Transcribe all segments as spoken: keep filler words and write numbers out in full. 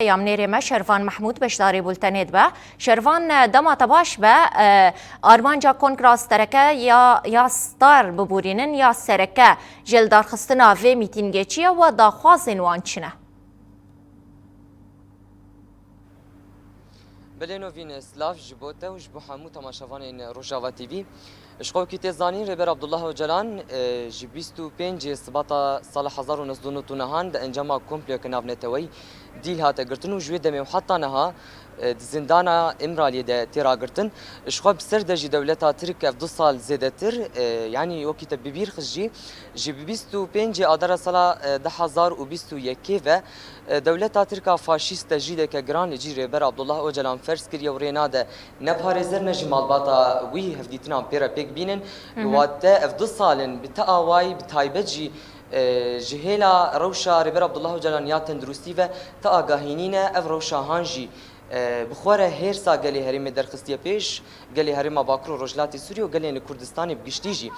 Peyamnêrê me Şervan Mehmûd beşdarî bultenê dibe. Şervan, e, dema te baş be, e, armanca Kongra Stareke ya, ya Star bibûrînin ya sereke ji li darxistina vê mîtîngê çi ye we daxwazên wan çi ne? Belê Novîn, silav ji bo te û ji bo hemû temaşevanên Rojava T V. Ji xwe wekî tê zanîn, Rêber Abdullah Ocalan, e, ji bîst û pêncê Sibata sala hezar û neh sed û nod û nehan di encama komployeke navneteweyî dîl hate girtin û ji wê demê û heta niha, e, di zindana Îmraliyê de tê ragirtin. Ji xwe bi ser de jî dewleta Tirk ev du sal zêdetir, e, yanî wekî te bi bîr xist jî, ji bîst û pêncê Adara sala, e, du hezar û bîst û yekê ve, e, dewleta Tirk a faşîst tecrîdeke giran li cî Rêber Abdullah Ocalan ferz kiriye û rê nade ne parêzer ne jî malbata wî hevdîtinan pê re pêk bînin. Hı hı. Wate ev du sal in bi ti awayî, bi taybet jî, e, ji hêla rewşa Rêber Abdullah Ocalan ya tenduristî ve ti agahî nîne. Ev rewşa han jî, e, bi xwe re hêrsa gelê herêmê derxistiye pêş, gelê herêma Bakur û Rojhilatê Sûriyê û gelên li Kurdistanê bi giştî jî.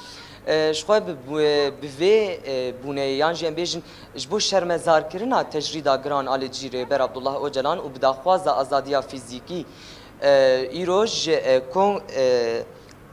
E, ji xwe bi, bi, bi vê, e, bûneyê yan jî em bêjin ji bo şermezarkirina tecrîda giran a li cî Rêber Abdullah Ocalan û bi daxwaza azadiya fîzîkî, e, îroj, e, kon-, e,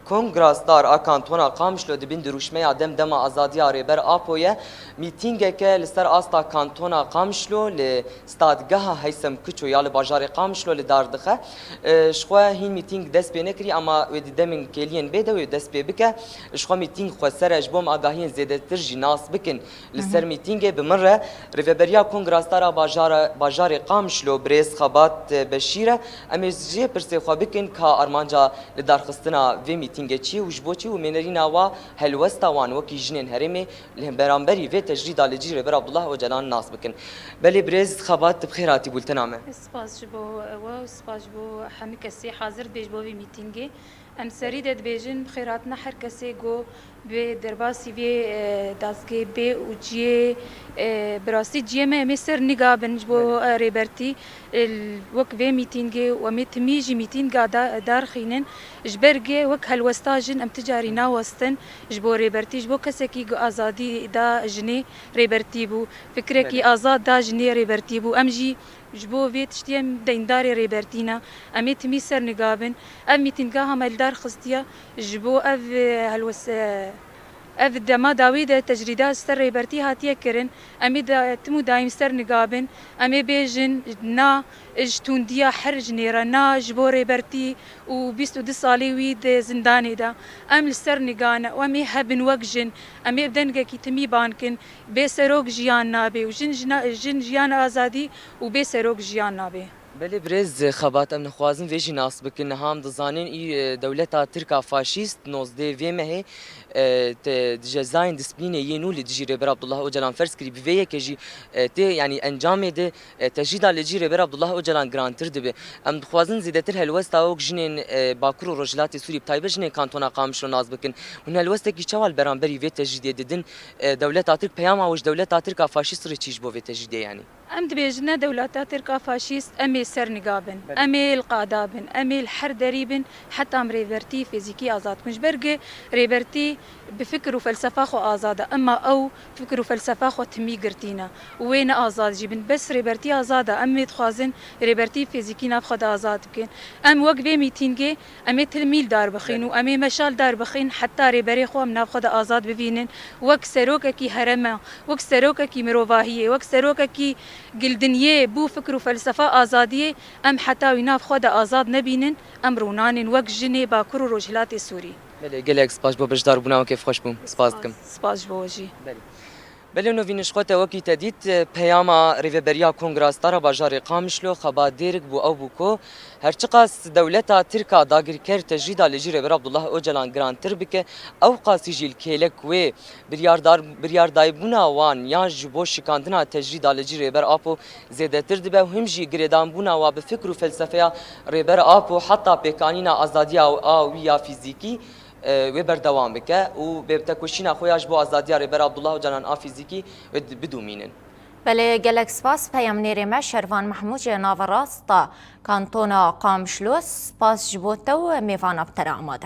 Kongra Star a Kantona Qamişlo di bin dirûşmeya Dem Dema Azadiya Rêber Apo ye. Mîtîngeke li ser asta Kantona Qamişlo li Stadgeha Heysem Kiço ya li bajarê Qamişlo li dar dixe. E, ji xwe hîn mîtîng dest pê nekirî, ama wê di demên kêliyên bê de wê dest pê bike. Ji xwe mîtîng xweser e, ji bo em agahiyên zêdetir jî nas bikin. Li ser mîtîngê bi min re rêveberiya Kongra Star a bajara, bajarê Qamişlo birêz Xebat Beşîr e. Em ê ji pirsê xwe bikin ka armanca li darxistina vê mîtîngê çi ye û ji bo çi û mênerîna wa helwesta wan wekî jinên herêmê li beramberî vê tecrîda li cî Rêber Abdullah Ocalan nas bikin. Belê birêz Xebat, tu bi xêr hatî bultena me. Spas ji bo we û spas ji bo hemî kesê hazir dibê ji bo vê mîtîngê. Em serî de dibêjin, bi xêr hatina her kesê ku bi derbasî vê, e, dazgê bê û ciyê, e, bi rastî ciyê me em ê ser niga bin ji bo, Belê. e, Rêbertî, e, wek vê mîtîngê û em ê timî jî mîtînga da-, darxînin. Ji ber gê wek helwesta jin em ti carî nawestin ji bo Rêbertî, ji bo kesekî ku azadî da jinê Rêbertî bû, fikrekî Belê. azad da jinê Rêbertî bû. Em jî ji bo vê tiştî em deyndarê Rêbertî ne. Em ê timî ser niga bin. Ev mîtînga hema li dar xistiye ji bo ev, e, helwes-, e, ev dema dawî de tecrîda ser Rêbertî hatiye kirin. Em ê da-, tim û daîm ser niga bin. Em ê bêjin na ji tundiya her jinê re, na ji bo Rêbertî û bîst û du salê wî di zindanê de. Em li ser niga ne û em ê hebin wek jin. Em ê bi dengekî timî ban kin. Bê serok jiyan nabe û jin jina-, jin jiyan azadî û bê serok jiyan nabe. Belê birêz Xebat, em dixwazin vê jî nas bikin. Niha em dizanin î, e, dewleta Tirk a faşîst nozdeh vê mehê, e, te, di cezayên disiplînê yê nû li dijî Rêber Abdullah Ocalan ferz kirî. Bi vê yekê jî, e, tê, yanî encamê de, e, tecrîda li cî Rêber Abdullah Ocalan girantir dibe. Em dixwazin zêdetir helwesta wek jinên, e, Bakur û Rojhilatê Sûrî, bi taybet jinên Kantona Qamişlo nas bikin. Hûn helwestekî çawa li beramberî vê tecrîdê didin? E, dewleta Tirk, peyama we ji dewleta Tirk a faşîst re çi ji bo vê tecrîdê yanî? Em dibêjin ne dewleta Tirk a faşîst, em ê ser niga bin, Belê. em ê li qada bin, em ê li her derî bin, heta em Rêbertî fizîkî azad bikin. Ji ber ku Rêbertî bi fikir û felsefa xwe azad e, ema ew fikir û felsefa xwe timî girtîne û wê ne azad jî bin. Bes Rêbertî azad e, em ê dixwazin Rêbertî fizîkî nav xwe de azad bikin. Em wek vê mîtîngê Em ê tilmîl dar bixîn û Belê. em ê meşal dar bixîn heta rêberê xwe em nav xwe de azad bivînin. Wek serokekî hereme, wek serokekî mirovahiyê, wek serokekî gildinyê bû fikr û felsefa azadiyê, em heta wî nav xwe de azad nebînin, em rûnanên wek jinê Bakur û Rojhilatê Sûrî. Belê, gelek spas bo beşdarbûna we, kêfxweş bûm. Spas dikim. Spas ji bo we jî. Belê. Belê Novîn, ji xwe te wekî te dît, peyama rêveberiya Kongra Stara bajarê Qamişlo Xebat Dêrik bû, ew bû ku her çiqas dewleta Tirk a dagirker tecrîda li cî Rêber Abdullah Ocalan girantir bike, ew qasî jî li kêlek wê biryardar-, biryardaybûna wan ya ji bo şikandina tecrîda li cî Rêber Apo zêdetir dibe û him jî girêdanbûna wa bi fikr û felsefeya Rêber Apo heta pêkanîna azadiya a wî ya fîzîkî e, wê berdewam bike û bê bi tekoşîna xwe ya ji bo azadiya Rêber Abdullah Ocalan a fîzîkî wê di-, bidomînin. Belê, gelek spas peyamnêrê me Şervan Mehmûd ji naverasta Kantona Qamişlo. Spas ji bo te û mêvana bi te re amade.